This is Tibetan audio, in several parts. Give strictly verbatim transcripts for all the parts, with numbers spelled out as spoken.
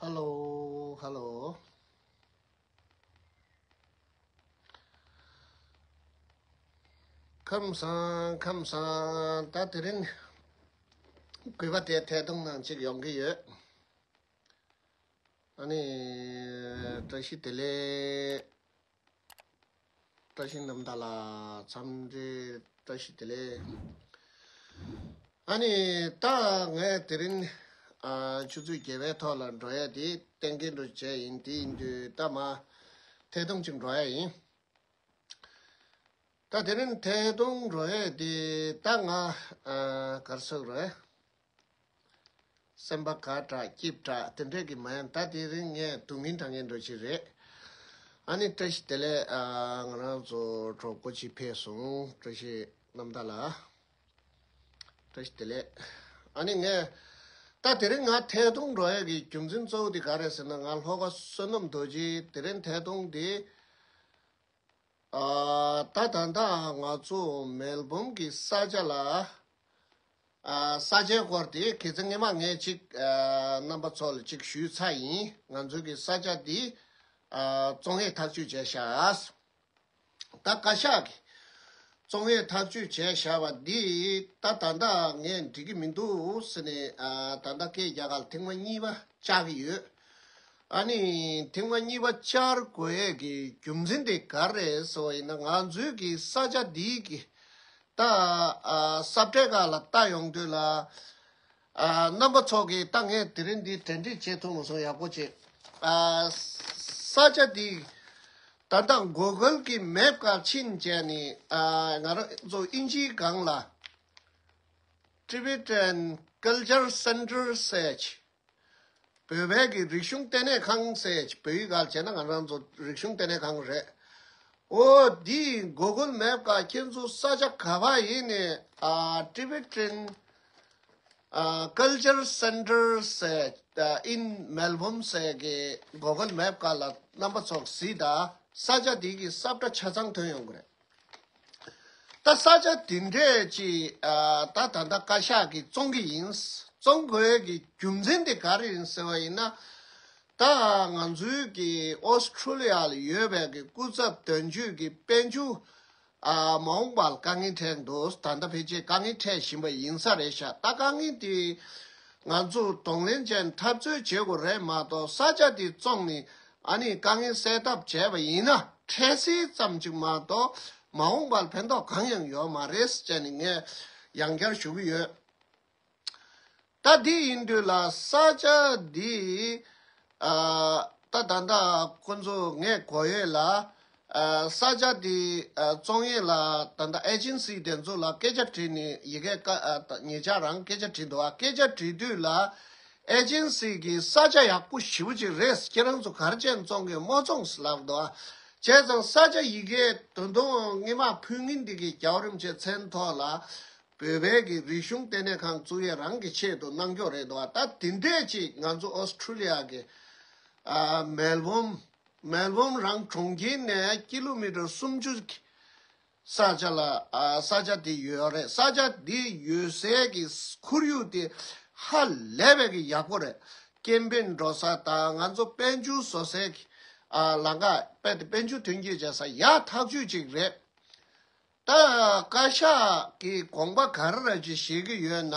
ཧ་ལོ། ཧ་ལོ། ཁམས་བཟང་། ཁམས་བཟང་། ད་དེ་རིང་གུས་པ་དེ་ཐད་གཏོང་ནང་གཅིག་ཡོང་གི་ཡོད། ཨ་ནི་བཀྲ་ཤིས་བདེ་ལེགས། བཀྲ་ཤིས་རྣམ་དག་ལགས། འཚམས་འདྲི། བཀྲ་ཤིས་བདེ་ལེགས། ཨ་ནི་ད་ངས་དེ་རིང་ཨ་ཆུ་ཚོད་བརྒྱད་པའི་ཐོག་ལ་འགྲོ་ཡ་དེ་གཏན་འཁེལ་འགྲོ་བྱས་ཡིན། དེ་ཡིན་དུས་ད་མ་ཐད་གཏོང་ཅིག་འགྲོ་ཡ་ཡིན། ད་དེ་རིང་ཐད་གཏོང་འགྲོ་ཡ་དེ་ད་ང་ཨ་གར་སོགས་རེད། སེམས་པ་དགའ་དྲགས་སྐྱིད་དྲགས་དེ་འདྲས་ཀྱི་མ་ཡིན། ད་དེ་རིང་ངས་སྡུག་བསྔལ་དྲག་མཁན་འགྲོ་ཅིག་རེད། ཨ་ནི་བཀྲ་ཤིས་བདེ་ལེགས། ཨ་ང་རང་ཚོ་གྲོགས་པོ་གཅིག་ཕེབས་སོང་། བཀྲ་ཤིས་རྣམ་དག་ལགས། བཀྲ་ཤིས་བདེ་ལེགས། ཨ་ནི་ངས་ད་དེ་རིང་ང་ཐད་གཏོང་འགྲོ་ཡ་གི་རྒྱུ་མཚན་གཙོ་བོ་དེ་ག་རེད་ཟེར་ན། ང་ལྷོ་ཁ་བསོད་ནམས་རྡོ་རྗེ་དེ་རིང་ཐད་གཏོང་དེ། ཨ་ད་ད་ལྟ་ང་ཚོ་མེལ་བོན་གྱི་ས་ཆ་ལ་ཨ་ས་ཆའི་སྐོར་དེ་ཁྱེད་ཚོ་སྔས་མ་ངས་ཅིག་ཨ་རྣམ་པ་ཚོ་ལ་ཅིག་ཞུས་ཚར་ཡིན། ང་ཚོའི་གི་ས་ཆ་འདི་ཨ་བཙོང་ཡས་ཐག་གཅོད་བྱས་ཤག། ད་བཀའ་ཤག་གིས་བཙོང་ཡས་ཐག་གཅོད་བྱས་བཞག་པ་འདི་ད་ད་ལྟ་ངས་འགྲིག་གི་མི་འདུག་ཟེར་ནས་ཨ་ད་ལྟ་སྐད་རྒྱག་ག་ལ་ཐེངས་མ་གཉིས་པ་བཅར་གི་ཡོད། ཨ་ནི་ཐེངས་མ་གཉིས་པ་བཅར་དགོས་ཡས་ཀྱི་རྒྱུ་མཚན་དེ་ག་རེ་རེད་ཟེར་བ་ཡིན་ན། ང་ཚོའི་གི་ས་ཆ་འདིའི་གི་ད་ཨ་ས་བཀྲའི་སྒང་ལ་ལྟ་ཡོང་དུས་ལ། ཨ་རྣམ་པ་ཚོ་གིས་ད་ངས་དེ་རིང་འདི་གྲ་སྒྲིག་བྱེད་ཐུབ་མ་སོང་། ཡག་པོ་བྱེད། ཨ་ས་ཆ་འདི་ད་ལྟ་གོ་གལ་གྱི་མེབ་སྒང་ཕྱིན་བྱས་ནས། ཨ་ང་རང་ཚོ་དབྱིན་ཇིའི་སྒང་ལ་Tibetan Culture Center ཟེར་བྱས། བོད་པའི་གི་རིག་གཞུང་ལྟེ་གནས་ཁང་ཟེར་བྱས། བོད་ཡིག་སྒང་བྱས་ན་ང་རང་ཚོ་རིག་གཞུང་ལྟེ་གནས་ཁང་རེད། འོ་འདི་གོ་གལ་མེབ་སྒང་ཁྱེད་ཚོ་ས་ཆ་ག་པར་ཡིན་ནའི་ཨ་Tibetan ཨ་Culture Center ཟེར་ཨ་in Melbourne ཟེར་གི་གོ་གལ་མེབ་སྒང་ལ་རྣམ་པ་ཚོ་གཟིགས་དང་། ས་ཆ་འདི་གི་ས་བཀྲ་ཆ་ཚང་ཐོན་ཡོང་གི་རེད། ད་ས་ཆ་འདི་འདྲས་ཅིག་ཨ་ད་ད་ལྟ་བཀའ་ཤག་གིས་བཙོང་གི་ཡིན། བཙོང་དགོས་ཀྱི་རྒྱུ་མཚན་དེ་ག་རེ་ཡིན་ཟེར་བ་ཡིན་ན། ད་ང་ཚོའི་གི་ཨོ་སི་ཁྲུ་ལི་ཡ་ལ་ཡོད་པའི་གི་སྐུ་ཚབ་དོན་གཅོད་ཀྱི་དཔལ་འབྱོར་ཨ་མ་འོངས་པར་དཀའ་ངལ་འཕྲད་འདུག། ད་ལྟ་ཕལ་ཆེར་དཀའ་ངལ་འཕྲད་བཞིན་པ་ཡིན་ས་རེད་ཤག། ད་དཀའ་ངལ་དེ་ང་ཚོ་གདོང་ལེན་བྱས་ནས་འཐབ་རྩོད་བྱེད་དགོས་རེད་མ་གཏོགས། ས་ཆ་དེ་བཙོང་ནས་ཨ་ནི་དཀའ་ངལ་སེལ་ཐབས་བྱས་པ་ཡིན་ན། འཕྲལ་སེལ་ཙམ་ཅིག་མ་གཏོགས་མ་འོངས་པར་ཕན་ཐོགས་གང་ཡང་ཡོད་མ་རེད་ཟེར་ནས་ངས་ཡང་བསྐྱར་ཞུ་གི་ཡོད། ད་འདི་ཡིན་དུས་ལ་ས་ཆ་འདི་ཨ་ད་ད་ལྟ་ཁོ་ཚོ་ངས་གོ་ཡས་ལ། ཨ་ས་ཆ་འདི་ཨ་བཙོང་ཡས་ལ་ད་ལྟ་ཨེ་ཇེན་སི་དེ་ཚོ་ལ་སྐད་ཆ་དྲིས་ནས། ཡི་གེ་ཀ་ཨ་ད་ཉེ་ཆར་རང་སྐད་ཆ་དྲིས་འདུག། ཨ་སྐད་ཆ་དྲིས་དུས་ལ་ཨེ་ཇེན་སི་གིས་ས་ཆ་ཡག་པོ་ཞེ་པོ་ཅིག་རེད། ཁྱེད་རང་ཚོ་ག་རེ་བྱས་ནས་བཙོང་གི་ཡོད། མ་བཙོང་ཟེར་ལབ་འདུག། ཨ་བྱས་ཙང་ས་ཆ་ཡི་གེ་ད་དུང་སྔོན་མ་ཕུལ་མཁན་འདི་གི་རྒྱལ་བ་རིན་པོ་ཆེ་མཚན་ཐོག་ལ། བོད་པའི་གི་རིག་གཞུང་ལྟེ་གནས་ཁང་བཙུགས་ཡས་རང་གི་ཆེད་དུ་གནང་རྒྱུ་རེད་འདུག། ད་དེ་འདྲས་ཅིག་ང་ཚོ་ཨོ་སི་ཁྲུ་ལི་ཡ་གི་ཨ་མེལ་བོན། མེལ་བོན་རང་གྲོང་ཁྱེར་ནས་ཀི་ལོ་མི་ཊར་སུམ་ཅུ་གི་ས་ཆ་ལ་ཨ་ས་ཆ་དེ་ཡོད་རེད། ས་ཆ་དེ་ཡོད་སའི་གི་ཁོར་ཡུག་དེ་ཧ་ལས་པའི་གི་ཡག་པོ་རེད། ཀེམ་པིང་འགྲོ་ས་དང་། ང་ཚོ་དཔལ་འབྱོར་བཟོ་སའི་གི་ཨ་ལམ་ཁ་དཔེ་དེ་དཔལ་འབྱོར་ཐོན་སྐྱེད་བྱེད་ས་ཡག་ཐག་ཆོད་ཅིག་རེད། ད་བཀའ་ཤག་གིས་དགོངས་པ་ག་རེ་ར་ཅིག་བཞེས་ཀྱི་ཡོད་ན།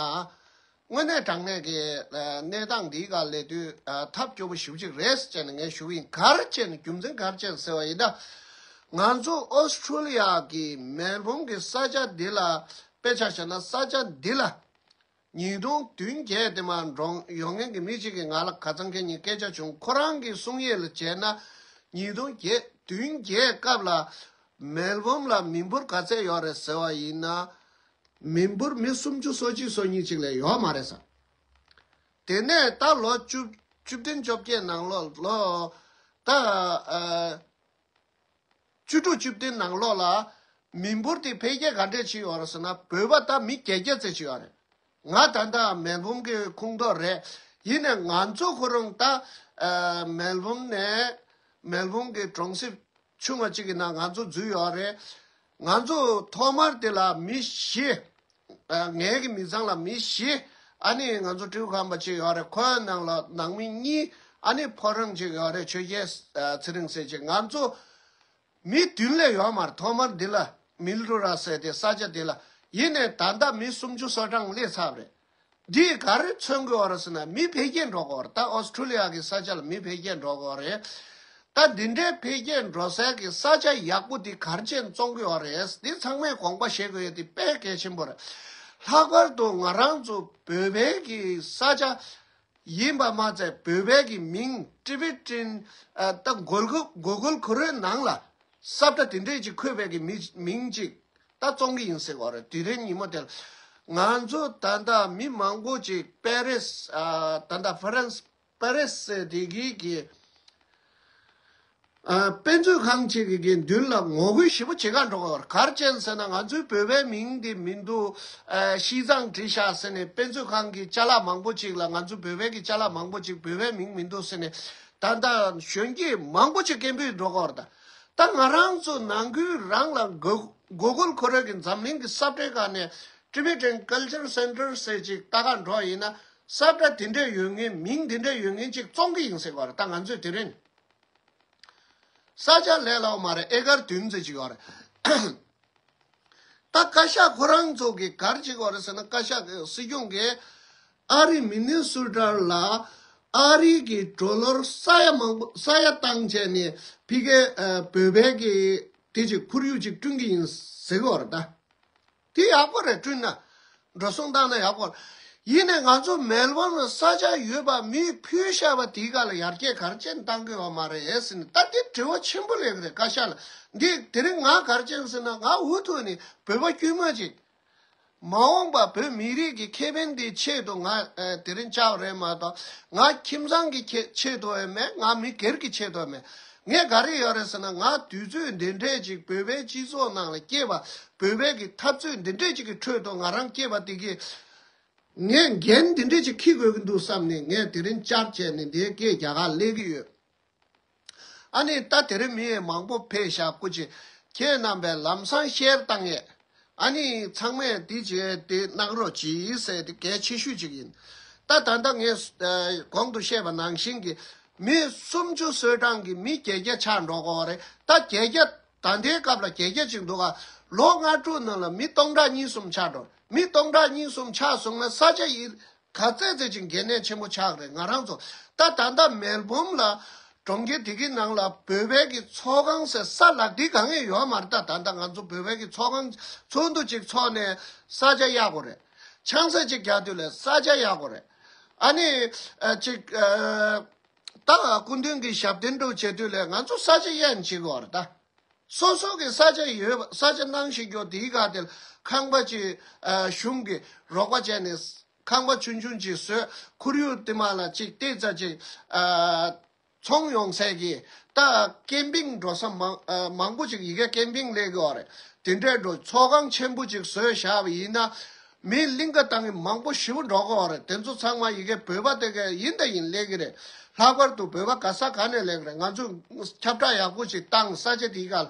དངོས་གནས་དྲང་གནས་ཀྱི་ཨ་གནས་སྟངས་འདིའི་སྒང་སླེབས་དུས་ཨ་ཐབས་སྐྱོ་པོ་ཞེ་པོ་ཅིག་རེད་ཟེར་ནས་ངས་ཞུ་གི་ཡིན། ག་རེ་བྱས་ནས། རྒྱུ་མཚན་ག་རེ་བྱས་ནས་ཟེར་བ་ཡིན་ན། ང་ཚོ་ཨོ་སི་ཁྲུ་ལི་ཡ་གི་མེལ་བོན་གྱི་ས་ཆ་འདི་ལ། དཔེ་ཆ་བཞག་ན་ས་ཆ་འདི་ལ་ཉིས་སྟོང་བདུན་བརྒྱད་དེ་མར་འགྲོ་ཡོང་མཁན་གྱི་མི་གཅིག་གིས་ང་ལ་ཁ་སང་ཁ་ཉིན་སྐད་ཆ་བྱུང་། ཁོ་རང་གི་གསུང་ཡས་ལ་བྱས་ན། ཉིས་སྟོང་བརྒྱད་བདུན་བརྒྱད་སྐབས་ལ་མེལ་བོན་ལ་མི་འབོར་ག་ཚད་ཡོད་རེད་ཟེར་བ་ཡིན་ན། མི་འབོར་མི་སུམ་ཅུ་སོ་གཅིག་སོ་གཉིས་ཅིག་ལས་ཡོད་མ་རེད་ཟེར། དེ་ནས་ད་ལོ་བཅུ་བཅུ་བདུན་བཅོ་བརྒྱད་ནང་ལོགས་ལོ་ད་ཨ་བཅུ་དྲུག་བཅུ་བདུན་ནང་ལོགས་ལ་མི་འབོར་དེ་འཕེལ་རྒྱས་ག་འདྲས་ཅིག་ཡོད་རེད་ཟེར་ན། བོད་པ་ད་མི་བརྒྱད་བརྒྱ་ཙམ་ཅིག་ཡོད་རེད། ང་ད་ལྟ་མེལ་བོན་གྱི་ཁོངས་གཏོགས་རེད། ཡིན་ནའི་ང་ཚོ་ཁོ་རང་ད་ཨ་མེལ་བོན་ནས་མེལ་བོན་གྱི་གྲོང་གསེབ་ཆུང་བ་གཅིག་གི་ནང་ང་ཚོ་འཛུལ་ཡོད་རེད། ང་ཚོ་ཐོག་མར་དེ་ལ་མི་བཞི། ཨ་ངའི་གི་མི་ཚང་ལ་མི་བཞི། ཨ་ནི་ང་ཚོ་སྤྲེའུ་ཁང་པ་གཅིག་ཡོད་རེད། ཁོའི་ནང་ལ་ནང་མི་གཉིས། ཨ་ནི་ཕོ་བྲང་ཅིག་ཡོད་རེད། ཆོས་རྒྱལ་ཚེ་རིང་ཟེར་ཅིག་ང་ཚོ་མི་བདུན་ལས་ཡོད་མ་རེད། ཐོག་མར་འདི་ལ་མིལ་ཌོ་ར་ཟེར་དེ་ས་ཆ་འདི་ལ། ཡིན་ནའི་ད་ལྟ་མི་སུམ་ཅུ་སོ་གྲངས་སླེབས་ཚར་བ་རེད། འདིས་ག་རེ་མཚོན་གྱི་ཡོད་རེད་ཟེར་ན། མི་འཕེལ་རྒྱས་འགྲོ་གི་ཡོད་རེད། ད་ཨོ་སི་ཁྲུ་ལི་ཡ་གི་ས་ཆ་ལ་མི་འཕེལ་རྒྱས་འགྲོ་གི་ཡོད་རེད། ད་འདི་འདྲའི་འཕེལ་རྒྱས་འགྲོ་སའི་གི་ས་ཆ་ཡག་པོ་འདི་ག་རེ་བྱས་བཙོང་གི་ཡོད་རེད། འདི་ཚང་མས་དགོངས་པ་བཞེས་དགོས་ཡ་འདི་དཔེ་གལ་ཆེན་པོ་རེད། ལྷག་པར་དུ་ང་རང་ཚོ་བོད་པའི་གི་ས་ཆ་ཡིན་པ་མ་ཚད། བོད་པའི་གི་མིང་ཊི་བེ་ཊན་ཨ་ད་གུ་གུལ་གུ་གུལ་ཁོ་རའི་ནང་ལ་ས་བཀྲ་དེ་འདྲས་ཅིག་འཁོད་པའི་གི་མི་མིང་ཅིག་ད་བཙོང་གི་ཡིན་ཟེར་བ་རེད། དེ་རིང་ཉིན་མོ་དེར་ང་ཚོ་ད་ལྟ་མི་མང་པོ་ཅིག་པེ་རིས་ཨ་ད་ལྟ་ཧྥ་རན་སི་པེ་རིས་ཟེར་དེ་གི་གི་ཨ་དཔེ་མཛོད་ཁང་ཅིག་གི་མདུན་ལ་ངོ་རྒོལ་ཞེ་པོ་བྱེད་ག་འགྲོ་གི་ཡོད་རེད། ག་རེ་བྱས་ཟེར་ན། ང་ཚོའི་བོད་པའི་མིང་དེ་མི་འདུག་ཨ་ཤིས་ཙང་བྲིས་ཤག་ཟེར་ནས། དཔེ་མཛོད་ཁང་གི་ཅ་ལག་མང་པོ་ཅིག་ལ། ང་ཚོའི་བོད་པའི་གི་ཅ་ལག་མང་པོ་ཅིག་བོད་པའི་མིང་མི་འདུག་ཟེར་ནས། ད་ལྟ་གཞོན་སྐྱེས་མང་པོ་ཅིག་སྐད་འབོད་འགྲོ་གི་ཡོད་རེད། ད་ད་ང་རང་ཚོ་ནང་ཁུལ་རང་ལ་གུ་གུ་གུལ་ཁོ་ར་གི་འཛམ་གླིང་གི་ས་བཀྲའི་སྒང་ནས་Tibetan Culture Center ཟེར་ཅིག་ལྟ་ག་འགྲོ་ཡིན་ན། ས་བཀྲ་དེ་འདྲས་ཡོད་མཁན། མིང་དེ་འདྲས་ཡོད་མཁན་ཅིག་བཙོང་གི་ཡིན་ཟེར་བ་རེད། ད་ང་ཚོས་དེ་རིང་ས་ཆ་ལས་སླ་བོ་མ་རེད། ཨེ་ཀར་བདུན་ཙམ་ཅིག་ཡོད་རེད། ད་བཀའ་ཤག་ཁོ་རང་ཚོ་གིས་ག་རེ་བྱེད་ཀྱི་ཡོད་རེད་ཟེར་ན། བཀའ་ཤག་གི་སྲིད་སྐྱོང་གིས་ཨ་རི་མི་ནི་སུ་ཊར་ལ་ཨ་རི་གི་ཌོ་ལར་ས་ཡ་མང་པོ་ས་ཡ་བཏང་བྱས་ནས་ཕ་གིའི་ཨ་བོད་པའི་གི་དེ་ཅིག་ཁོར་ཡུག་ཅིག་བསྐྲུན་གྱི་ཡིན་ཟེར་གྱི་ཡོད་རེད་ད། དེ་ཡག་པོ་རེད། བསྐྲུན་ན། འགྲོ་སོང་བཏང་ན་ཡག་པོ་རེད། ཡིན་ནའི་ང་ཚོ་མེལ་བོན་ལ་ས་ཆ་ཡོད་པ་མིས་ཕུལ་བཞག་པ་དེའི་སྒང་ལ་ཡར་རྒྱས་ག་རེ་བྱས་ནས་བཏང་གི་ཡོད་མ་རེད་ཟེར་ནས། ད་དེ་དྲི་བ་ཆེན་པོ་སླེབས་ཀྱི་རེད། བཀའ་ཤག་ལ། འདི་དེ་རིང་ང་ག་རེ་བྱས་ཟེར་ན། ང་འུ་ཐུག་ནས་བོད་པ་དཀྱུས་མ་ཅིག་མ་འོངས་པ་བོད་མི་རིགས་ཀྱི་ཁེ་ཕན་དེའི་ཆེད་དུ་ང་ཨ་དེ་རིང་བཅར་བ་རེད་མ་གཏོགས། ང་ཁྱིམ་ཚང་གི་ཁེ་ཆེད་དུ་ཡང་མེད། ང་མི་སྒེར་གྱི་ཆེད་དུ་ཡང་མེད། ངས་ག་རེ་ཡོད་རེད་ཟེར་ན། ང་དུས་ཚོད་འདི་འདྲས་ཅིག་བོད་པའི་སྤྱི་ཚོགས་ནང་ལ་སྐྱེས་པ། བོད་པའི་གི་འཐབ་རྩོད་འདི་འདྲས་ཅིག་གི་ཁྲོད་དུ་ང་རང་སྐྱེས་པ་དེ་གིས་ངས་འགན་འདི་འདྲས་ཅིག་འཁྱེར་དགོས་ཀྱི་འདུག་བསམ་ནས། ངས་དེ་རིང་བཅར་བྱས་ནས་འདིའི་སྐད་རྒྱག་ག་སླེབས་ཀྱི་ཡོད། ཨ་ནི་ད་དེ་རིང་མི་མང་པོ་ཕེབས་ཤག་སྐུ་མཁྱེན། ཁྱེད་རྣམ་པས་ལམ་སང་ཤེར་བཏང་ཡས། ཨ་ནི་ཚང་མས་འདི་བྱས་དེ་གནང་རོགས་གྱིས་ཟེར་དེ་གལ་ཆེ་ཤོས་ཅིག་ཡིན། ད་ད་ལྟ་ངས་ཨ་གོང་དུ་བཤད་པ་ནང་བཞིན་གྱི་མི་སུམ་ཅུ་སོ་གྲངས་ཀྱི་མི་བརྒྱད་བརྒྱ་ཆགས་འགྲོ་གི་ཡོད་རེད། ད་བརྒྱད་བརྒྱ་ད་ལྟའི་སྐབས་ལ་བརྒྱད་བརྒྱ་ཅིག་འདུག་ག་ལོ་ལྔ་དྲུག་ནང་ལ་མི་སྟོང་ཕྲག་གཉིས་གསུམ་ཆགས་འགྲོ། མི་སྟོང་ཕྲག་གཉིས་གསུམ་ཆགས་སོང་ན། ས་ཆ་ཡི་ག་ཚད་ཚད་ཅིག་གལ་གནད་ཆེན་པོ་ཆགས་རེད། ང་རང་ཚོ་ད་ད་ལྟ་མེལ་བོན་ལ་གྲོང་ཁྱེར་དེ་གི་ནང་ལ་བོད་པའི་གི་ཚོགས་ཁང་ཟེར་ས་ལག་མཐིལ་གང་ཡང་ཡོད་མ་རེད། ད་ད་ལྟ་ང་ཚོ་བོད་པའི་གི་ཚོགས་ཁང་ཚོགས་འདུ་ཅིག་ཚོགས་ནས་ས་ཆ་གཡར་དགོས་རེད། ཆང་ས་ཅིག་རྒྱག་དུས་ལ་ས་ཆ་གཡར་དགོས་རེད། ཨ་ནི་ཨ་ཅིག་ཨ་ད་སྐུ་མདུན་གྱི་ཞབས་བརྟན་འདྲ་བྱེད་དུས་ལ་ང་ཚོ་ས་ཆ་གཡར་ནས་བྱེད་དགོས་རེད་ད། སོ་སོ་གི་ས་ཆ་ཡོད་པ། ས་ཆ་གནང་ཞིག་ཡོད། དེའི་སྒང་དེར་ཁང་པ་ཅིག་ཨ་གཞུང་གི་རོགས་པ་བྱས་ནས་ཁང་པ་ཆུང་ཆུང་ཅིག་བཟོས། ཁོར་ཡུག་དེ་མ་ལ་ཅིག་ཏོག་ཙམ་ཅིག་ཨ་ཚོང་ཡོང་སའི་གི། ད་ཀེམ་པིང་འགྲོ་ས་མང་ཨ་མང་པོ་ཅིག་ཡ་གིར་ཀེམ་པིང་སླེབས་ཀྱི་ཡོད་རེད། དེ་འདྲའི་འགྲོ་ཚོགས་ཁང་ཆེན་པོ་ཅིག་བཟོས་བཞག་པ་ཡིན་ན། མི་གླིང་ག་བཏང་གི་མང་པོ་ཞེ་པོ་འགྲོ་གི་ཡོད་རེད། དེ་ཚོ་ཚང་མ་ཡ་གིར་བོད་པ་དེ་ག་ཡིན་ད་ཡིན་སླེབས་ཀྱི་རེད། ལྷག་པར་དུ་བོད་པ་ག་ས་ག་ནས་སླེབས་ཀྱི་རེད། ང་ཚོས་ཁྱབ་བསྒྲགས་ཡག་པོ་ཞིག་བཏང་། ས་ཆ་དེའི་སྒང་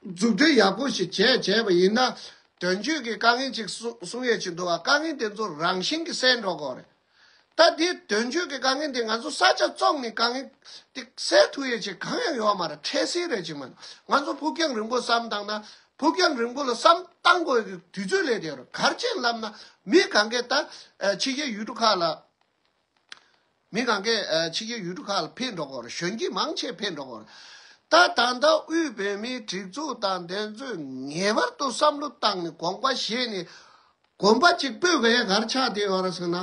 འཛུགས་སྐྲུན་ཡག་པོ་ཞིག་བྱས་བྱས་པ་ཡིན་ན། དོན་གཅོད་ཀྱི་དཀའ་ངལ་ཅིག་གསུང་གསུང་ཡས་ཅིག་འདུག་པ། དཀའ་ངལ་དེ་ཚོ་རང་བཞིན་གྱིས་སེལ་འགྲོ་གི་ཡོད་རེད། ད་དེ་དོན་གཅོད་ཀྱི་དཀའ་ངལ་དེ། ང་ཚོ་ས་ཆ་བཙོང་ནས་དཀའ་ངལ་དེ་སེལ་ཐུབ་ཡས་ཅིག་གང་ཡང་ཡོད་མ་རེད། འཕྲལ་སེལ་རེད་ཅིག་མ་གཏོགས། ང་ཚོ་ཕུགས་རྒྱང་རིང་པོ་བསམ་བཏང་ན། ཕུགས་རྒྱང་རིང་པོ་ལ་བསམ་བཏང་དགོས་ཀྱི་དུས་ཚོད་སླེབས་བསྡད་ཡོད་རེད། ག་རེ་བྱས་ལབ་ན། མི་གང་གས་ད་ཨ་ཕྱི་རྒྱལ་ཡུལ་གྲུ་ཁག་ལ། མི་གང་གས་ཨ་ཕྱི་རྒྱལ་ཡུལ་གྲུ་ཁག་ལ་ཕེབས་འགྲོ་གི་ཡོད་རེད། གཞོན་སྐྱེས་མང་ཆེ་ཕེབས་འགྲོ་གི་ཡོད་རེད། ད་ད་ལྟ་དབུས་བོད་མིའི་སྒྲིག་འཛུགས་དང་དེ་ཚོས་ངེས་པར་དུ་བསམ་བློ་བཏང་ནས་དགོངས་པ་བཞེས་ནས། དགོངས་པ་གཅིག་སྤོས་དགོས་ཡས་ག་རེ་ཆགས་བསྡད་ཡོད་རེད་ཟེར་ན།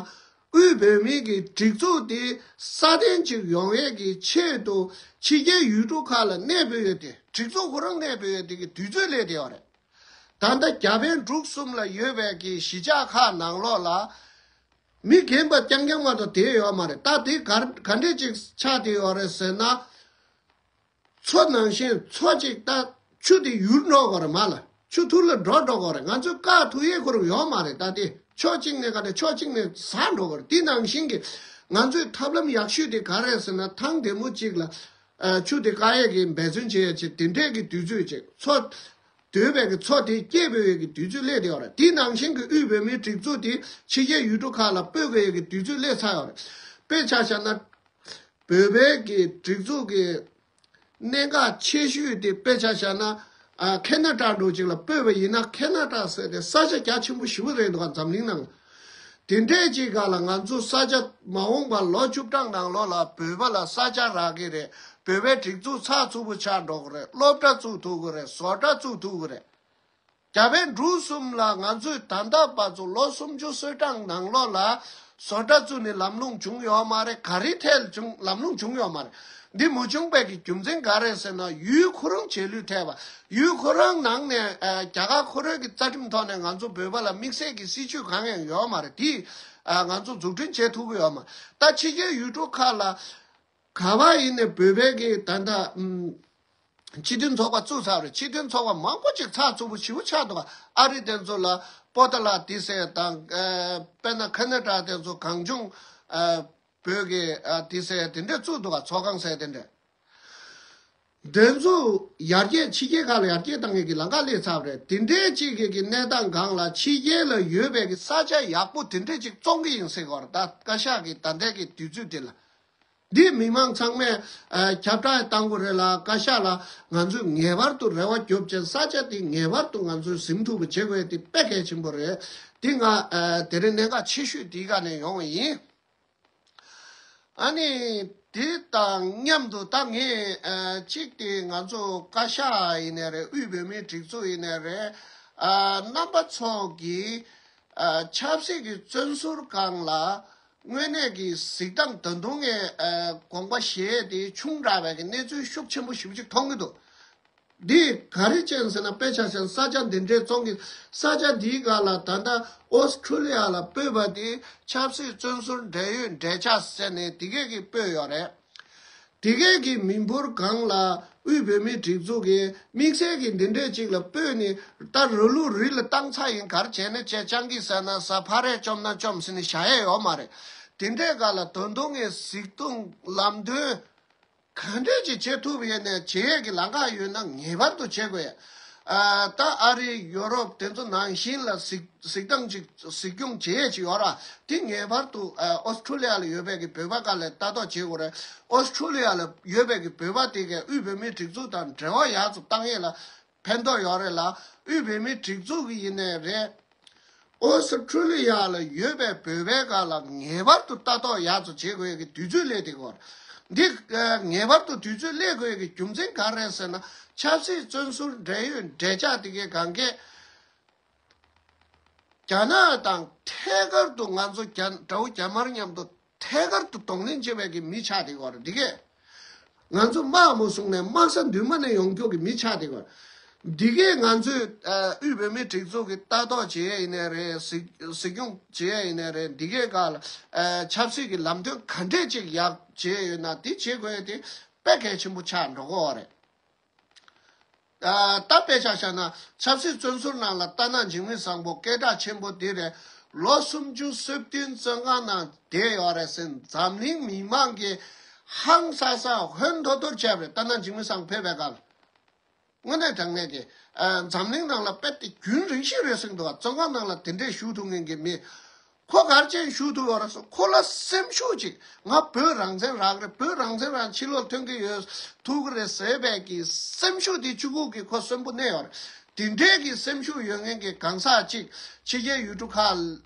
དབུས་བོད་མིའི་གི་སྒྲིག་འཛུགས་དེ་སྲ་བརྟན་ཅིག་ཡོང་ཡས་ཀྱི་ཆེད་དུ་ཕྱི་རྒྱལ་ཡུལ་གྲུ་ཁག་ལ་གནས་སྤོས་ཡས་དེ། སྒྲིག་འཛུགས་ཁོ་རང་གནས་སྤོས་ཡས་དེ་གི་དུས་ཚོད་སླེབས་བསྡད་ཡོད་རེད། ད་ལྟ་རྒྱ་བལ་འབྲུག་གསུམ་ལ་ཡོད་པའི་གི་གཞིས་ཆགས་ཁག་ནང་ལོགས་ལ་མི་རྒན་པ་རྐྱང་རྐྱང་མ་གཏོགས་བསྡད་ཡོད་མ་རེད། ད་དེ་ག་ག་འདྲས་ཅིག་ཆགས་བསྡད་ཡོད་རེད་ཟེར་ན། མཚོ་ནང་བཞིན། མཚོ་གཅིག་ད་ཆུ་དེ་ཡུར་འགྲོ་དགོས་རེད། མར་ལ་ཆུ་ཐུར་ལ་འགྲོ་འགྲོ་དགོས་རེད། ང་ཚོས་བཀག་ཐུབ་ཡས་ཁོ་རང་ཡོད་མ་རེད། ད་དེ་ཕྱོགས་གཅིག་ནས་ག་ནས་ཕྱོགས་གཅིག་ནས་ཟག་འགྲོ་དགོས་རེད། དེ་ནང་བཞིན་གྱི་ང་ཚོའི་ཐབས་ལམ་ཡག་ཤོས་དེ་ག་རེད་ཟེར་ན། ཐང་བདེ་མོ་གཅིག་ལ་ཨ་ཆུ་དེ་བཀག་ཡས་ཀྱི་འབད་བརྩོན་བྱེད་ཡས་ཆེད། དེ་འདྲས་ཀྱི་དུས་ཚོད་ཅིག་མཚོ་དོད་པའི་གི་མཚོ་དེ་སྐྱེས་སྤོ་ཡས་ཀྱི་དུས་ཚོད་སླེབས་བསྡད་ཡོད་རེད། དེ་ནང་བཞིན་གྱི་དབུས་བོད་མིའི་སྒྲིག་འཛུགས་དེ་ཕྱི་རྒྱལ་ཡུལ་གྲུ་ཁག་ལ་སྤོ་དགོས་ཡས་ཀྱི་དུས་ཚོད་སླེབས་ཚར་ཡོད་རེད། དཔེ་ཆ་བཞག་ན། བོད་པའི་གི་སྒྲིག་འཛུགས་ཀྱི་གནད་འགག་ཆེ་ཤོས་དེ་དཔེ་ཆ་བཞག་ན། ཨ་ཁེ་ན་ཌ་འདྲ་ཅིག་ལ་སྤོས་པ་ཡིན་ན། ཁེ་ན་ཌ་ཟེར་ཏེ་ས་ཆ་རྒྱ་ཆེན་པོ་ཞེ་པོ་རེད་འདུག་ག་འཛམ་གླིང་ནང་། དེ་འདྲས་ཅིག་ག་ལ་ང་ཚོ་ས་ཆ་མ་འོངས་པ་ལོ་བཅུ་གྲངས་ནང་ལོགས་ལ་བོད་པ་ལ་ས་ཆ་རག་གི་རེད། བོད་པའི་སྒྲིག་འཛུགས་ཚགས་ཚུད་པོ་ཆགས་འགྲོ་གི་རེད། སློབ་གྲྭ་བཙུགས་ཐུབ་ཀྱི་རེད། བཟོ་གྲྭ་བཙུགས་ཐུབ་ཀྱི་རེད། རྒྱ་བལ་འབྲུག་གསུམ་ལ་ང་ཚོས་ད་ལྟ་བར་དུ་ལོ་སུམ་ཅུ་སོ་གྲངས་ནང་ལོགས་ལ་བཟོ་གྲྭ་བཙུགས་ནས་ལམ་ལྷོང་བྱུང་ཡོད་མ་རེད། ག་རེ་ཐད་བྱུང་ལམ་ལྷོང་བྱུང་ཡོད་མ་རེད། འདི་མ་བྱུང་པའི་གི་རྒྱུ་མཚན་ག་རེ་ཟེར་ན། ཡུལ་ཁོ་རང་རྗེས་ལུས་ཐེབས་པ། ཡུལ་ཁོ་རང་ནང་ནས་ཨ་རྒྱ་གར་ཁོ་རང་གི་རྩ་ཁྲིམས་ཐོག་ནས་ང་ཚོ་བོད་པ་ལ་དམིགས་བསལ་གྱི་སྲིད་ཇུས་གང་ཡང་ཡོད་མ་རེད། དེ་ཨ་ང་ཚོ་འཛུགས་སྐྲུན་བྱེད་ཐུབ་ཀྱི་ཡོད་མ་རེད། ད་ཕྱི་རྒྱལ་ཡུལ་གྲུ་ཁག་ལ་ག་པར་ཡིན་ནས་བོད་པའི་གི་ད་ལྟ་ཨམ། སྤྱི་མཐུན་ཚོགས་པ་བཙུགས་ཚར་རེད། སྤྱི་མཐུན་ཚོགས་པ་མང་པོ་ཅིག་ཚགས་ཚུད་པོ་ཞེ་པོ་ཆགས་འདུག་ཨ་རི་དེ་ཚོ་ལ་པོ་ཏ་ལ་དེ་ཟེར་དང་། ཨ་དཔེར་ན་ཁ་ན་ཌ་དེ་ཚོ་གངས་ལྗོངས་ཨ་བོད་ཀྱི་ཨ་དེ་ཟེར་དེ་འདྲས་བཙུགས་འདུག་ཚོགས་ཁང་ཟེར་དེ་འདྲས། དེ་ཚོ་ཡར་རྒྱས་ཕྱི་རྒྱལ་ཁག་ལ་ཡར་རྒྱས་བཏང་མཁན་གྱི་ལམ་ཁ་སླེབས་ཚར་བ་རེད། དེ་འདྲའི་ཅིག་གི་གི་གནས་སྟངས་སྒང་ལ་ཕྱི་རྒྱལ་ལ་ཡོད་པའི་གི་ས་ཆ་ཡག་པོ་དེ་འདྲས་ཅིག་བཙོང་གི་ཡིན་ཟེར་གི་ཡོད་རེད། ད་བཀའ་ཤག་གི་ད་ལྟའི་གི་དུས་ཚོད་དེ་ལ། འདི་མི་མང་ཚང་མས་ཨ་ཁྱབ་བསྒྲགས་བཏང་དགོས་རེད་ལ། བཀའ་ཤག་ལ་ང་ཚོས་ངེས་པར་དུ་རེ་བ་རྒྱོབ་བྱས། ས་ཆ་འདི་ངེས་པར་དུ་ང་ཚོས་ཟིན་ཐུབ་པ་བྱེད་དགོས་དེ་དཔེ་གལ་ཆེན་པོ་རེད། འདི་ང་ཨ་དེ་རིང་གནད་འགག་ཆེ་ཤོས་འདིའི་སྒང་ནས་ཡོང་བ་ཡིན། ཨ་ནི་དེ་དང་མཉམ་དུ་ད་ངས་ཨ་གཅིག་དེ་ང་ཚོ་བཀའ་ཤག་ཡིན་ནའི་རེད། དབུས་བོད་མིའི་སྒྲིག་འཛུགས་ཡིན་ནའི་རེད། ཨ་རྣམ་པ་ཚོ་གིས་ཨ་ཆབ་སྲིད་ཀྱི་བཙོན་ཟུར་སྒང་ལ་དངོས་གནས་ཀྱི་གཟིགས་སྟངས། ད་དུང་ངས་ཨ་དགོངས་པ་བཞེས་དེ་ཆུང་དྲགས་པའི་གི་གནས་ཚུལ་ཤུགས་ཆེན་པོ་ཞེ་པོ་ཅིག་མཐོང་གི་འདུག་འདི་ག་རེ་བྱས་ཟེར་ན། དཔེ་ཆ་བཞག་ན་ས་ཆ་འདི་འདྲའི་བཙོང་གི། ས་ཆ་འདིའི་སྒང་ལ་ད་ལྟ་ཨོ་སི་ཁྲུ་ལི་ཡ་ལ་སྤོས་པ་དེ་ཆབ་སྲིད་བཙོན་ཟུར་འབྲེལ་ཡོད་འབྲེལ་ཆགས་ཟེར་ནས་དེ་གས་ཀྱིས་སྤོས་ཡོད་རེད། དེ་གས་ཀྱི་མི་འབོར་སྒང་ལ་དབུས་བོད་མིའི་སྒྲིག་འཛུགས་ཀྱིས་དམིགས་བསལ་གྱི་འདི་འདྲས་ཅིག་ལ་སྤོས་ནས། ད་ར་ལུག་རི་ལ་བཏང་ཚར་ཡིན། ག་རེ་བྱས་ནས་བྱས། སྤྱང་ཀི་ཟ་ན་ཟ། ཕ་རས་བཅོམ་ན་བཅོམ་ཟེར་ནས་བཞག་ཡས་ཡོད་མ་རེད། དེ་འདྲའི་སྒང་ལ་ད་དུང་ངས་གཟིགས་སྟངས་ལམ་སྟོན་ག་འདྲས་ཅིག་བྱེད་ཐུབ་ཡོད་ནའི་བྱེད་ཡས་ཀྱི་ལམ་ཁ་ཡོད་ན་ངེས་པར་དུ་བྱེད་དགོས་ཡ། ཨ་ད་ཨ་རི་ཡོ་རོབ་དེ་ཚོ་ནང་བཞིན་ལ་གཟིགས་གཟིགས་སྟངས་ཅིག་གཟིགས་སྐྱོང་བྱེད་ཡས་ཅིག་ཡོད་ར། དེ་ངེས་པར་དུ་ཨ་ཨོ་སི་ཁྲུ་ལི་ཡ་ལ་ཡོད་པའི་གི་བོད་པ་སྒང་ལ་ལྟ་རྟོག་བྱེད་དགོས་རེད། ཨོ་སི་ཁྲུ་ལི་ཡ་ལ་ཡོད་པའི་གི་བོད་པ་དེ་གས་དབུས་བོད་མིའི་སྒྲིག་འཛུགས་དང་འབྲེལ་བ་ཡག་ཙམ་བཏང་ཡས་ལ་ཕན་ཐོགས་ཡོད་རེད་ལ། དབུས་བོད་མིའི་སྒྲིག་འཛུགས་ཀྱི་ཡིན་ནའི་རེད། ཨོ་སི་ཁྲུ་ལི་ཡ་ལ་ཡོད་པའི་བོད་པའི་སྒང་ལ་ངེས་པར་དུ་ལྟ་རྟོག་ཡག་ཙམ་བྱེད་དགོས་ཀྱི་དུས་ཚོད་སླེབས་བསྡད་ཀྱི་ཡོད་རེད། འདི་ཨ་ངེས་པར་དུ་དུས་ཚོད་སླེབས་དགོས་ཀྱི་རྒྱུ་མཚན་ག་རེ་རེད་ཟེར་ན། ཆབ་སྲིད་བཙོན་ཟུར་འབྲེལ་ཡོད་འབྲེལ་ཆགས་དེ་གའི་སྒང་གས་རྒྱ་ནག་དང་ཐད་ཀར་དུ་ང་ཚོ་རྒྱ་དགྲ་བོ་རྒྱ་དམར་མཉམ་དུ་ཐད་ཀར་དུ་གདོང་ལེན་བྱེད་པའི་གི་མི་ཆགས་བསྡད་ཀྱི་ཡོད་རེད། འདི་གས། ང་ཚོ་དམག་མ་བཟུང་ནས་དམག་ས་མདུན་མ་ནས་ཡོང་རྒྱུ་གི་མི་ཆགས་བསྡད་ཀྱི་ཡོད་རེད། འདི་གས་ང་ཚོས་ཨ་དབུས་བོད་མིའི་སྒྲིག་འཛུགས་ཀྱི་ལྟ་རྟོག་བྱེད་ཡས་ཡིན་ནའི་རེད། གཟིགས་གཟིགས་སྐྱོང་བྱེད་ཡས་ཡིན་ནའི་རེད། འདི་གས་སྒང་ལ་ཨ་ཆབ་སྲིད་ཀྱི་ལམ་སྟོན་ག་འདྲས་ཅིག་ཡག་བྱེད་ཡས་ཡོད་ན་དེ་བྱེད་དགོས་ཡས་དེ་དཔེ་གལ་ཆེན་པོ་ཆགས་འགྲོ་གི་ཡོད་རེད། ཨ་ད་དཔེ་ཆ་བཞག་ན་ཆབ་སྲིད་བཙོན་ཟུར་ནང་ལ་སྟག་སྣ་འཇིགས་མེད་བཟང་པོ་སྐད་གྲགས་ཆེན་པོ་དེ་རེད། ལོ་སུམ་ཅུ་སོ་བདུན་བཙོན་ཁང་ནང་བསྡད་ཡོད་རེད་ཟེར། འཛམ་གླིང་མི་མང་གིས་ཧང་སང་སང་ཧོན་ཐོར་ཐོར་བྱས་པ་རེད། སྟག་སྣ་འཇིགས་མེད་བཟང་པོ་ཕེབས་པའི་སྐབས། དངོས་གནས་དྲང་གནས་ཀྱི་ཨ་འཛམ་གླིང་ནང་ལ་དཔེ་དེ་རྒྱུན་རིང་ཤོས་རེད་ཟེར་གྱི་འདུག་བཙོན་ཁང་ནང་ལ་དེ་འདྲས་བཞུགས་ཐུབ་མཁན་གྱི་མི། ཁོ་ག་རེ་བྱས་བཞུགས་ཐུབ་ཡོད་རེད་ཟེར། ཁོ་ལ་སེམས་ཤུགས་ཅིག་ང་བོད་རང་བཙན་རག་གི་རེད། བོད་རང་བཙན་རང་ཕྱི་ལོགས་ཐོན་གྱི་ཡོད། ཐུབ་ཀྱི་རེད་ཟེར་བའི་གི་སེམས་ཤུགས་དེ་གཅིག་པུ་གིས་ཁོ་གསོན་པོ་གནས་ཡོད་རེད། དེ་འདྲའི་གི་སེམས་ཤུགས་ཡོད་མཁན་གྱི་གང་ཟག་ཅིག་ཕྱི་རྒྱལ་ཡུལ་གྲུ་ཁག་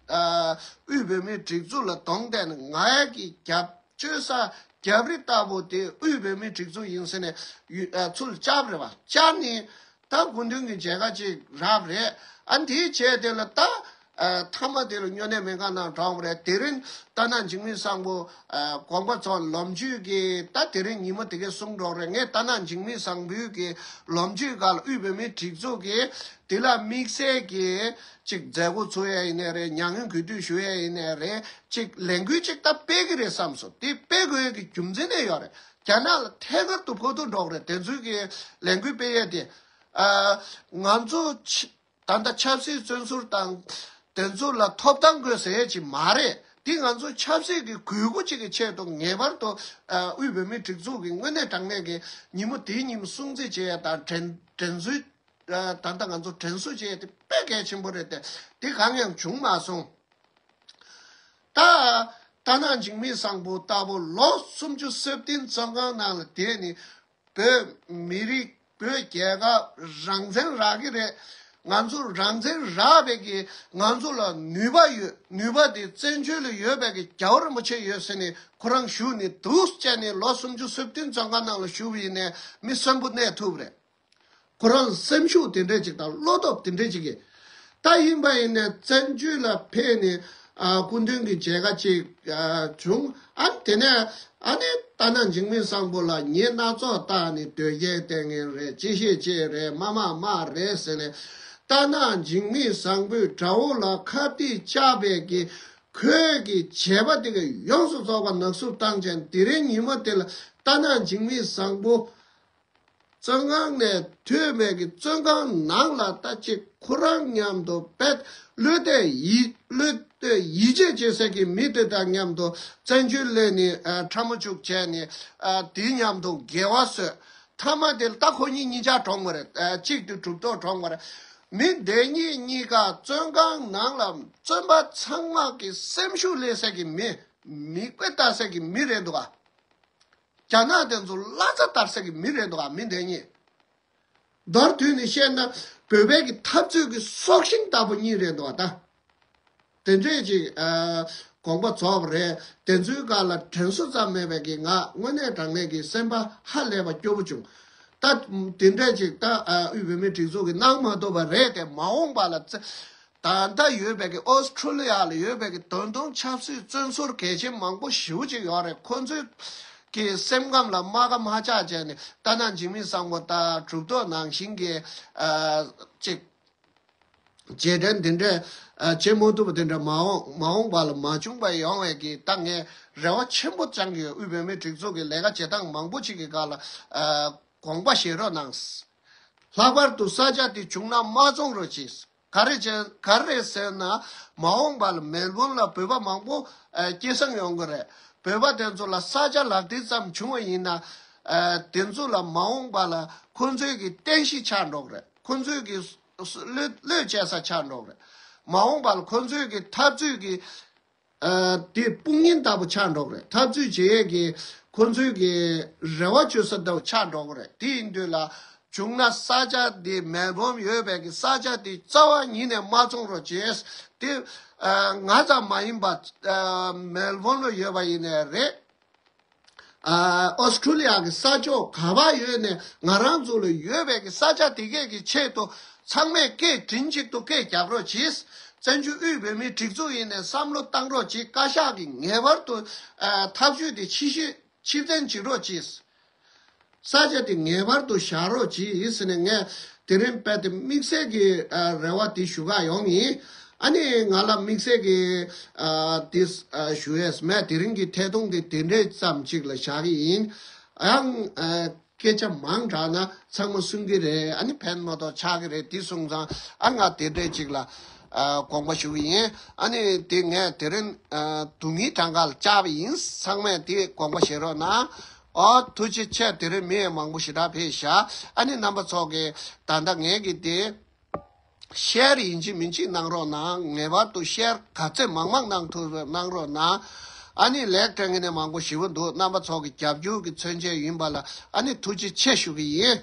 ཨ་དབུས་བོད་མིའི་སྒྲིག་འཛུགས་ལ་གདོང་གཏད་ནས་ང་ཡ་གི་རྒྱབ་བཅོལ་ས་རྒྱབ་རི་ལྟ་བུ་དེ་དབུས་བོད་མིའི་སྒྲིག་འཛུགས་ཡིན་ཟེར་ནས་ཡུ་ཨ་ཚུར་བཅར་བ་རེད་པ། བཅར་ནས་ད་སྐུ་མདུན་གྱི་མཇལ་ཁ་ཅིག་རག་རེད། ཨ་འདིའི་རྗེས་དེ་ལ་ད་ཨ་མཐའ་མ་དེ་ལ་སྨྱོ་ནད་སྨན་ཁང་ནང་གྲོངས་པ་རེད། དེ་རིང་སྟག་སྣ་འཇིགས་མེད་བཟང་པོ་ཨ་དགོངས་པ་རྫོགས་ལོ་རྒྱུས་ཀྱི་ད་དེ་རིང་ཉིན་མོ་དེ་གའི་གསུང་གྲོགས་རེད། ངས་སྟག་སྣ་འཇིགས་མེད་བཟང་པོའི་གི་ལོ་རྒྱུས་སྒང་ལ་དབུས་བོད་མིའི་སྒྲིག་འཛུགས་ཀྱི་དེ་ལ་དམིགས་བསལ་གྱི་ཅིག་མཛད་སྒོ་ཚུགས་ཡས་ཡིན་ནའི་རེད། མྱ་ངན་གུས་འདུད་ཞུ་ཡས་ཡིན་ནའི་རེད། ཅིག་ལས་འགུལ་ཅིག་ད་སྤེལ་གི་རེད་བསམ་སོང་། དེ་སྤེལ་དགོས་ཀྱི་རྒྱུ་མཚན་དེ་ཡོད་རེད། རྒྱ་ནག་ལ་ཐད་ཀར་དུ་ཕོག་ཐུག་འགྲོ་གི་རེད། དེ་ཚོའི་གི་ལས་འགུལ་སྤེལ་ཡས་དེ། ཨ་ང་ཚོ་ཆ་ད་ལྟ་ཆབ་སྲིད་བཙོན་ཟུར་དང་དེ་ཚོ་ལ་ཐོབ་ཐང་དགོས་ཟེར་ཡས་ཅིག་མ་རེད། དེ་ང་ཚོ་ཆབ་སྲིད་ཀྱི་དགོས་མཁོ་ཅིག་གི་ཆེད་དུ་ངེས་པར་དུ་ཨ་དབུས་བོད་མིའི་སྒྲིག་འཛུགས་ཀྱི་དངོས་གནས་དྲང་གནས་ཀྱི་ཉིན་མོ་དེའི་ཉིན་མོ་སྲུང་བརྩི་བྱེད་ཡས་དང་དྲན་དྲན་གསོ། ཨ་ད་ལྟ་ང་ཚོ་དྲན་གསོ་བྱེད་ཡས་དེ་དཔེ་གལ་ཆེན་པོ་རེད་དེ། དེ་གང་ཡང་བྱུང་མ་སོང་། ད་ རྟ་ནག་འཇིགས་མེད་བཟང་པོ་ལྟ་བུ་ལོ་སུམ་ཅུ་སོ་བདུན་བཙོན་ཁང་ནང་ལ་བསྡད་ནས་བོད་མི་རིགས་བོད་རྒྱལ་ཁབ་རང་བཙན་རག་གི་རེད། ང་ཚོ་རང་བཙན་རག་པའི་གི་ང་ཚོ་ལ་ནུས་པ་ཡོད། ནུས་པ་དེ་བཙན་བྱོལ་ལ་ཡོད་པའི་གི་རྒྱལ་བ་རིན་པོ་ཆེ་ཡོད་ཟེར་ནས་ཁོ་རང་བཞུགས་ནས་འདུག་བྱས་ནས་ལོ་སུམ་ཅུ་སོ་བདུན་བཙོན་ཁང་ནང་ལ་བཞུགས་པ་ཡིན་ནའི་མི་གསོན་པོ་གནས་ཐུབ་རེད། ཁོ་རང་སེམས་ཤུགས་དེ་འདྲས་ཅིག་དང་བློ་སྟོབས་དེ་འདྲས་ཅིག་གིས། ད་ཡིན་པ་ཡིན་ནའི་བཙན་བྱོལ་ལ་ཕེབས་ནས་ཨ་སྐུ་མདུན་གྱི་མཇལ་ཁ་ཅིག་ཨ་བྱུང་། ཨ་དེ་ནས་ཨ་ནི་རྟ་ནག་འཇིགས་མེད་བཟང་པོ་ལ་ཉེས་སྣ་ཚོགས་བཏགས་ནས་དོལ་རྒྱལ་བསྟེན་མཁན་རེད། ཅི་བྱེད་ཅེས་རེད། དམག་དམག་རེད་ཟེར་ནས། རྟ་ནག་འཇིགས་མེད་བཟང་པོས་དགྲ་བོ་ལ་ཁ་གཏད་བཅག་པའི་གི་ཁོའི་གི་བྱས་པ་དེ་ག་ཡོངས་སུ་རྫོགས་པ་ནག་བསུབ་བཏང་བྱས། དེ་རིང་ཉིན་མོ་དེ་ལ་རྟ་ནག་འཇིགས་མེད་བཟང་པོ་བཙོན་ཁང་ནས་ཐོན་པའི་གི་བཙོན་ཁང་ནང་ལ་ལྟ་ཅིག་ཁོ་རང་མཉམ་དུ་བེད་བློ་གཏད་ཡིད་བློ་གཏད་ཡིད་ཆེས་བྱེད་སའི་གི་མི་དེ་དང་མཉམ་དུ་བཙན་བྱོལ་སླེབས་ནས་ཨ་ཁྲ་མོ་བཅུག་བྱས་ནས་ཨ་དེའི་མཉམ་དུ་འགལ་བ་བཟོས། མཐའ་མ་དེ་ལ་ད་ཁོ་གཉིས་གཉིས་ཆ་གྲོངས་པ་རེད། ཨ་གཅིག་དེ་གྲུབ་ཐོབ་གྲོངས་པ་རེད། མི་འདི་གཉིས་གཉིས་ཀ་བཙོན་ཁང་ནང་ལ་བཙོན་པ་ཚང་མ་གི་སེམས་ཤུགས་ལེན་སའི་གི་མི་མིག་དཔེ་ལྟ་སའི་གི་མི་རེད་འདུག་ག་རྒྱ་ནག་དེ་ཚོ་བླ་རྩ་བསྟར་ས་གི་མི་རེད་འདུག་ག་མི་དེ་གཉིས། མདོར་བསྡུས་ནས་བཤད་ན་བོད་པའི་གི་འཐབ་རྩོད་ཀྱི་སྲོག་ཤིང་ལྟ་བུ་གཉིས་རེད་འདུག་ག་ད། དེ་འདྲས་ཅིག་ཨ་དགོངས་པ་རྫོགས་པ་རེད། དེ་ཚོའི་སྒང་ལ་དྲན་གསོ་ཙམ་མེད་པའི་གི་ང་དངོས་གནས་དྲང་གནས་ཀྱི་སེམས་པ་ཧ་ལས་པ་སྐྱོ་པོ་བྱུང་། ད་དེ་འདྲས་ཅིག་ད་ཨ་དབུས་བོད་མིའི་སྒྲིག་འཛུགས་ཀྱིས་གནང་མ་ཐུབ་པ་རེད་དེ། མ་འོངས་པ་ལ་བཙན། ད་ལྟ་ཡོད་པའི་གི་ཨོ་སི་ཁྲུ་ལི་ཡ་ལ་ཡོད་པའི་གི་ད་དུང་ཆབ་སྲིད་བཙོན་ཟུར་གལ་ཆེན་མང་པོ་ཞེ་པོ་ཅིག་ཡོད་རེད། ཁོ་ཚོའི་གི་སེམས་ཁམས་ལ་རྨ་ཁ་མ་ཆགས་བྱས་ནས་རྟ་ནག་འཇིགས་མེད་བཟང་པོ་དང་གྲུབ་ཐོབ་ནང་བཞིན་གྱི་ཨ་ཅིག་རྗེས་དྲན་དེ་འདྲ་ཨ་བྱེད་མ་ཐུབ་པ་དེ་འདྲ་མ་འོངས་མ་འོངས་པ་ལ་མ་བྱུང་བ་ཡོང་བའི་གི་ད་ངས་རེ་བ་ཆེན་པོ་བཅངས་ཀྱི་ཡོད། དབུས་བོད་མིའི་སྒྲིག་འཛུགས་ཀྱི་ལས་ཀ་བྱེད་སྟངས་མང་པོ་ཅིག་གི་སྒང་ལ་ཨ་དགོངས་པ་བཞེས་རོགས་གནང་། ལྷག་པར་དུ་ས་ཆ་དེ་བྱུང་ན་མ་བཙོང་རོགས་གྱིས། ག་རེ་བྱས་ག་རེ་རེད་ཟེར་ན། མ་འོངས་པ་ལ་མེལ་བོན་ལ་བོད་པ་མང་པོ་ཨ་སྐྱེད་སྲིང་ཡོང་གི་རེད། བོད་པ་དེ་ཚོ་ལ་ས་ཆ་ལག་མཐིལ་ཙམ་བྱུང་བ་ཡིན་ན། ཨ་དེ་ཚོ་ལ་མ་འོངས་པ་ལ་ཁོ་ཚོའི་གི་རྟེན་གཞི་ཆགས་འགྲོ་གི་རེད། ཁོ་ཚོའི་གི་བློས་བློས་བྱས་ས་ཆགས་འགྲོ་གི་རེད། མ་འོངས་པ་ལ་ཁོ་ཚོའི་གི་འཐབ་རྩོད་ཀྱི་ཨ་དེ་དཔུང་གཉེན་ལྟ་བུ་ཆགས་འགྲོ་གི་རེད། འཐབ་རྩོད་བྱེད་ཡས་ཀྱི་ཁོ་ཚོའི་གི་རེ་བ་བཅོལ་ས་ལྟ་བུ་ཆགས་འགྲོ་གི་རེད། དེ་ཡིན་དུས་ལ་བྱུང་ན་ས་ཆ་དེ་མེལ་བོན་ཡོད་པའི་གི་ས་ཆ་དེ་རྩ་བ་ཉིད་ནས་མ་བཙོང་རོགས་བྱེད། དེ་ཨ་ང་ཙམ་མ་ཡིན་པ་ཨ་མེལ་བོན་ལ་ཡོད་པ་ཡིན་ནའི་རེད། ཨ་ཨོ་སི་ཁྲུ་ལི་ཡ་གི་ས་ཕྱོགས་ག་པར་ཡོད་ནས་ང་རང་ཚོ་ལ་ཡོད་པའི་གི་ས་ཆ་དེ་གས་ཀྱི་ཆེད་དུ་ཚང་མས་སྐད་མགྲིན་གཅིག་ཏུ་སྐད་རྒྱག་རོགས་གྱིས། བཙན་བྱོལ་དབུས་བོད་མིའི་སྒྲིག་འཛུགས་ཡིན་ནས་བསམ་བློ་བཏང་རོགས་གྱིས། བཀའ་ཤག་གིས་ངེས་པར་དུ་ཨ་ཐག་གཅོད་དེ་ཕྱིར་བཤེར་ཕྱིར་འཐེན་བྱེད་རོགས་གྱིས། ས་ཆ་དེ་ངེས་པར་དུ་བཞག་རོགས་གྱིས་ཟེར་ནས་ངས་དེ་རིང་རྦད་དེ་དམིགས་བསལ་གྱི་ཨ་རེ་བ་དེ་ཞུ་ག་ཡོང་ཡིན། ཨ་ནི་ང་ལ་དམིགས་བསལ་གྱི་ཨ་དེ་ཨ་ཞུ་ཡས་མེད། དེ་རིང་གི་ཐད་གཏོང་དེ་དེ་འདྲས་ཙམ་ཅིག་ལ་བཞག་གི་ཡིན། ཡང་ཨ་སྐད་ཆ་མང་དྲགས་ན་ཚང་མ་གསུང་གི་རེད། ཨ་ནི་ཕན་མ་ཐོགས་ཆགས་ཀྱི་རེད། དེ་སོང་ཙང་ཨ་ང་དེ་འདྲས་ཅིག་ལ་ཨ་དགོངས་པ་ཞུ་གི་ཡིན། ཨ་ནི་དེ་ངས་དེ་རིང་ཨ་སྡུག་བསྔལ་གྲངས་ཀ་ལ་བཅར་བ་ཡིན། ཚང་མས་དེ་དགོངས་པ་བཞེས་རོགས་གནང་། ཨོ་ཐུགས་རྗེ་ཆེ། དེ་རིང་མི་ཡང་མང་པོ་ཞེ་དྲག་ཕེབས་ཤག་ཨ་ནི་རྣམ་པ་ཚོ་གིས་ད་ལྟ་ངས་ཀྱི་དེ་ཤེར་ཡིན་གཅིག་མིན་གཅིག་གནང་རོགས་གནང་། ངེས་པར་དུ་ཤེར་ག་ཚད་མང་མང་གནང་ཐུབ་རོགས་གནང་རོགས་གནང་། ཨ་ནི་ལེགས་དྲན་གི་ནས་མང་པོ་ཞེ་པོ་འདུག་རྣམ་པ་ཚོ་གི་རྒྱབ་སྐྱོར་གི་མཚོན་བྱེད་ཡིན་པ་ལ་ཨ་ནི་ཐུགས་རྗེ་ཆེ་ཞུ་གི་ཡིན།